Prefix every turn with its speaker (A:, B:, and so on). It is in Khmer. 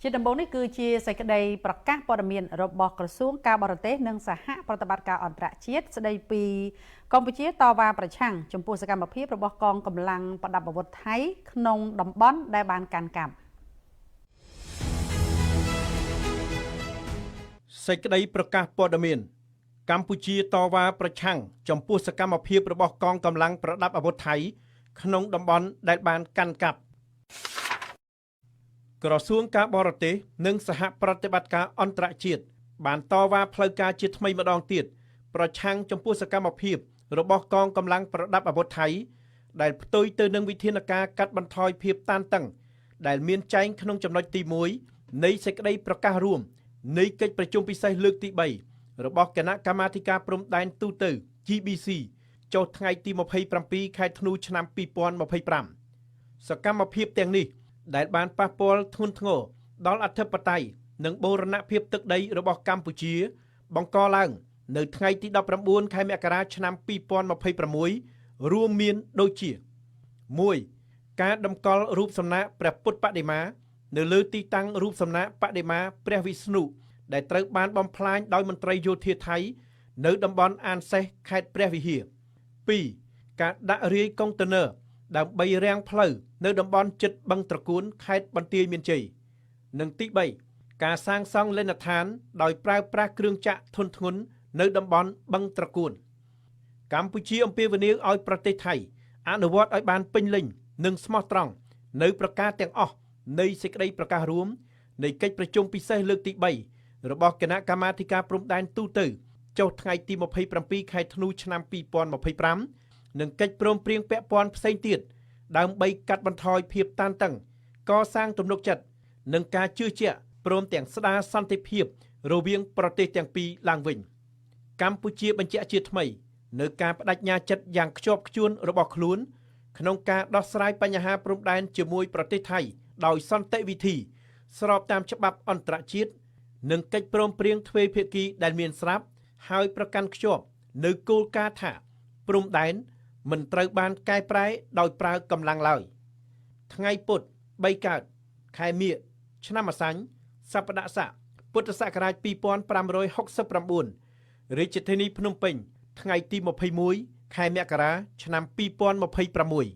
A: ជាដំបូងនេះគឺជាសេចក្តីប្រកាសព័ត៌មានរបស់ក្រសួងការបរទេសនិងសហប្រតិបត្តិការអន្តរជាតិស្តីពីកម្ពុជាតវ៉ាប្រឆាំងចំពោះសកម្មភាពរបស់កងកម្លាំងប្រដាប់អាវុធថៃក្នុងតំបន់ដែលបានកាន់កាប់។
B: សេចក្តីប្រកាសព័ត៌មានកម្ពុជាតវ៉ាប្រឆាំងចំពោះសកម្មភាពរបស់កងកម្លាំងប្រដាប់អាវុធថៃក្នុងតំបន់ដែលបានកាន់កាប់។ ក្រសួងការបរទេសនិងសហប្រតិបត្តិការអន្តរជាតិបានតវ៉ាផ្លូវការជាថ្មីម្ដងទៀតប្រឆាំងចំពោះសកម្មភាពរបស់កងកម្លាំងប្រដាប់អាវុធថៃដែលផ្ទុយទៅនឹងវិធានការកាត់បន្ថយភាពតានតឹងដែលមានចែងក្នុងចំណុចទី1នៃសេចក្តីប្រកាសរួមនៃកិច្ចប្រជុំពិសេសលើកទី3របស់គណៈកម្មាធិការព្រំដែនទូទៅ GBC ចុះថ្ងៃទី27ខែធ្នូឆ្នាំ2025។ សកម្មភាពទាំងនេះដែលបានប៉ះពាល់ធ្ងន់ធ្ងរដល់អធិបតេយ្យនិងបូរណភាពទឹកដីរបស់កម្ពុជា បង្កឡើងនៅថ្ងៃទី19ខែមករាឆ្នាំ2026រួមមានដូចជា1ការតម្កល់រូបសំណាកព្រះពុទ្ធបដិមានៅលើទីតាំងរូបសំណាកបដិមាព្រះវិស្ណុដែលត្រូវបានបំផ្លាញដោយមន្ត្រីយោធាថៃនៅតំបន់អានសេះខេត្តព្រះវិហារ2ការដាក់រាយកុងតឺន័រដើម្បីរាំងផ្លូវនៅតំបន់ជិតបឹងត្រកួនខេត្តបន្ទាយមានជ័យនិងទី3ការសាងសង់លេណដ្ឋានដោយប្រើប្រាស់គ្រឿងចក្រធុនធ្ងន់នៅតំបន់បឹងត្រកួន។ កម្ពុជាអំពាវនាវឲ្យប្រទេសថៃអនុវត្តឲ្យបានពេញលេញនិងស្មោះត្រង់នៅប្រការទាំងអស់នៃសេចក្តីប្រកាសរួមនៃកិច្ចប្រជុំពិសេសលើកទី3របស់គណៈកម្មាធិការព្រំដែនទូទៅចុះថ្ងៃទី27ខែធ្នូឆ្នាំ2025និងកិច្ចព្រមព្រៀងពាក់ព័ន្ធផ្សេងទៀតដើម្បីកាត់បន្ថយភាពតានតឹងកសាងទំនុកចិត្តនិងការជឿជាក់ព្រមទាំងស្ដារសន្តិភាពរវាងប្រទេសទាំងពីរឡើងវិញ។ កម្ពុជាបញ្ជាក់ជាថ្មីនៅការបដិញ្ញាចិត្តយ៉ាងខ្ជាប់ខ្ជួនរបស់ខ្លួនក្នុងការដោះស្រាយបញ្ហាព្រំដែនជាមួយប្រទេសថៃដោយសន្តិវិធីស្របតាមច្បាប់អន្តរជាតិនិងកិច្ចព្រមព្រៀងទ្វេភាគីដែលមានស្រាប់ហើយប្រកាន់ខ្ជាប់នៅគោលការណ៍ថាព្រំដែនមិនត្រូវបានកែប្រែដោយប្រើកម្លាំងឡើយ។ ថ្ងៃពុធ3កើតខែមិញឆ្នាំម្សាញ់សប្តាហ៍ស័កពុទ្ធសករាជ2569រាជធានីភ្នំពេញថ្ងៃទី21ខែមករាឆ្នាំ2026។